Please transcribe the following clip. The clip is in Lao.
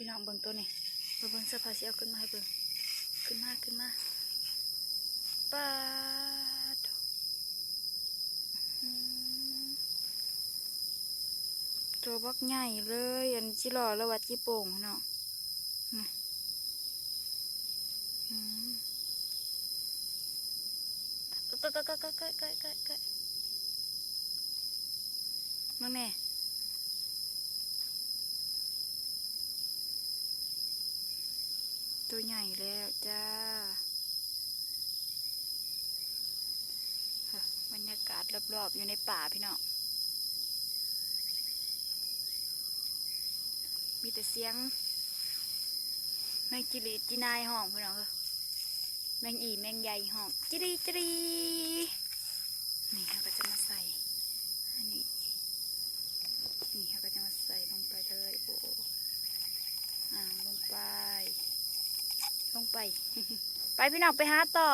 ພີ່ນ້ອງເບິ່ງໂຕນີ້ ມາເບິ່ງ ສາວພາຊິເອົາຂຶ້ນມາໃຫ້ເບິ່ງ ຂຶ້ນມາ ຂຶ້ນມາ ປາດ ອືມ ໂຕບັກໃຫຍ່ເລີຍ ອັນຈິຫຼໍ່ ຫຼືວ່າຈິໂປ່ງເນາະ ອືມ ເອີ ເອີ ເອີ ເອີ ເອີ ເອີ ເອີ ເອີ ເອີ ເອີ ເອີ ເບິ່ງແດ່ ໂຕໃຫຍ່ແລ້ວຈ້າ ບັນຍາກາດລອບໆ ຢູ່ໃນປ່າພີ່ນ້ອງ ມີແຕ່ສຽງແມງຈິລີດຈິນາຍຮ້ອງພີ່ນ້ອງເອີຍ ແມງອີ່ແມງໃຫຍ່ຮ້ອງຈິລີດຈິລີດ ນີ້ເຮົາກໍຈະມາໃສ່ ອັນນີ້ ນີ້ເຮົາກໍຈະມາໃສ່ລົງໄປເລີຍ ໂອ້ ອ່າ ລົງໄປ ລົງໄປ ໄປພີ່ນ້ອງ ໄປຫາຕໍ່